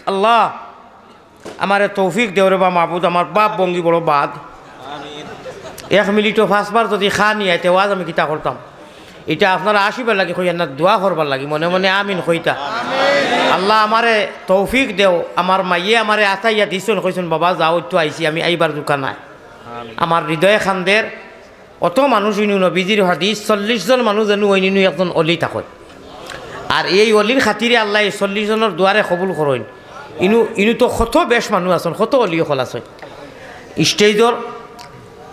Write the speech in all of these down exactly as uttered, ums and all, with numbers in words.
আল্লাহ, আমারে তৌফিক দেও রে বা মাবুদ, আমার বাপ ভঙ্গি বড় বাদ। এক মিনিটও পাঁচবার যদি খা নিয়া আইতে ওয়াজ আমি কিতা করতাম? ইটা আপনারা আসিবার লাগি কইয়া না, দোয়া করবার লাগি, মনে মনে আমিন কইতা। আল্লাহ, আমারে তৌফিক দেও। আমার মাইয়ে আমারে আতাইয়া দিছইন, কইছইন, "বাবা, যাও, একটু আইছি আমি, আইবার জুকা নাই।" আমার হৃদয়ে খান্দের, অত মানুষ ইনু নবীজির হাদিস, চল্লিশ জন মানুষ যেনু অইন ইনু একজন অলি থাকইন। আর এই অলির খাতিরে আল্লাহ এই চল্লিশ জনর দুয়ারে কবুল করইন। ইনু, ইনু তো কত বেশ মানুষ আছইন, কত অলি অকল আছইন। স্টেজর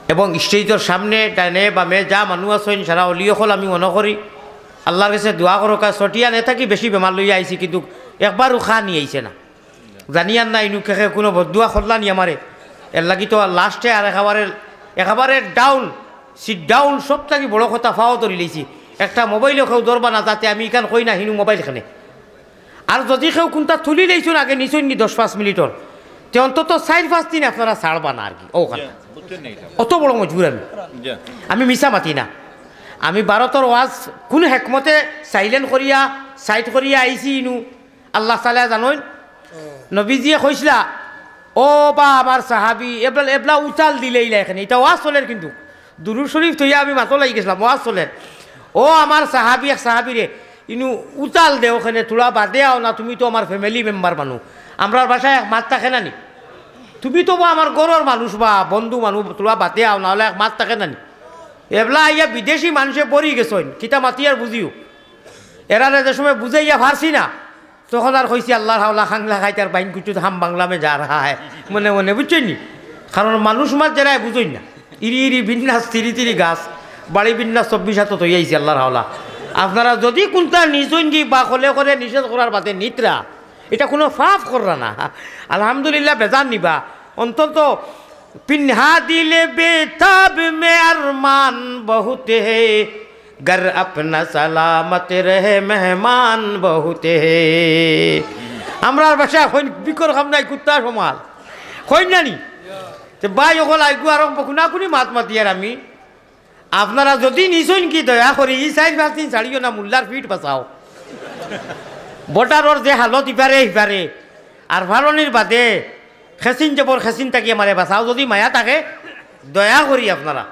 এবং স্টেজর সামনে, ডাইনে, বামে যা মানুষ আছইন, সারা অলি অকল আমি মনো করি আল্লাহর গেছে দোয়া করউক্কা। চটিয়া নে থাকি বেশি বেমার লইয়া আইছি, কিন্তু একবারও খা নিয়া আইছে না। জানিয়ার না ইনু কে কে কুনু বদদোয়া করলা নি আমারে। এর লাগি তো আর লাস্টে আর একেবারে, একেবারে ডাউন, সিট ডাউন, সব থাকি বড় কথা ফাও ধরি লইছি। একটা মোবাইলও কেউ ধরবা না, যাতে আমি ইখান কই না হিনু মোবাইল খানে। আর যদি কেউ কুনটা তুলি লইছইন আগে নিছইন নি দশ পাঁচ মিনিটর, তে অন্তত চাইর পাঁচ দিন আপনারা ছাড়বা না আর কি। অউ কথা। অত বড় মজবুর আমি। আমি মিছা মাতি না। আমি ভারতর ওয়াজ কুন হেকমতে সাইলেন্ট করিয়া, সাইড করিয়া আইছি ইনু। আল্লাহ তাআলা জানইন, নবীজিয়ে কইছলা, "ও বা আমার সাহাবি, এবলা, এবলা উতাল দিলাইলা এখানে।" ইটা ওয়াজ চলের কিন্তু। দুরূদ শরীফ থইয়া আমি মাতো লাগি গেছলাম, ওয়াজ চলের। "ও আমার সাহাবি, এক সাহাবিরে, ইনু উতাল দেও এখানে, থুড়া বাদে আও না, তুমি তো আমার ফ্যামিলি মেম্বার মানুষ। আমরার বাসায় এক মাত থাকে না নি? তুমি তো বা আমার ঘরর মানুষ বা বন্ধু মানুষ, থুড়া বাদে আও না, অইলে এক মাত থাকে না নি?" এবলা আইয়া বিদেশি মানষে ভরি গেছইন, কিতা মাতিয়ার বুঝিও। এরারে যে সময় বুঝাইয়া পারছি না, তখন আর কইছি, "আল্লাহর হাওলা খাংলা খাইতার বাইন কুচুত হাম বাংলা মে যা রাহা হ্যায়।" মনে মনে, বুঝছইন নি? কারণ মানুষ মাত যেরায় বুঝইন না। ইরি ইরি বিন্যাস, তিরি তিরি গাছ, বাড়ি বিন্যাস চব্বিশ হাতত অইয়া আইছে আল্লাহর হাওলা। আপনারা যদি কুনটা নিছইন কি বা কলে কলে নিষেধ করার বাদে নিতরা, ইটা কুনু পাপ কররা না। আলহামদুলিল্লাহ, বেজার নিবা। অন্তত পিন্হা দিলে বেতাব মে আরমান বহুত হে, গর আপনা সালামত রহে মেহমান বহুত হে। আমরার বাসায় কইন বিকর খাম নাই কুত্তা সমাল। কইন না নি? তে ভাই অকল আইগু আরম্ভ কুনাকুনি মাত মাতিয়ার আমি। আপনারা যদি নিছইন কি দয়া করি, ই চাইর পাঁচ দিন ছাড়িও না, মুল্লার ফিট বাঁচাও। বর্ডারর যে হালত ইপারে ইপারে, আর ফালনির বাদে খেসিন জবর খেসিন থাকি আমারে বাঁচাও, যদি মায়া থাকে, দয়া করি আপনারা।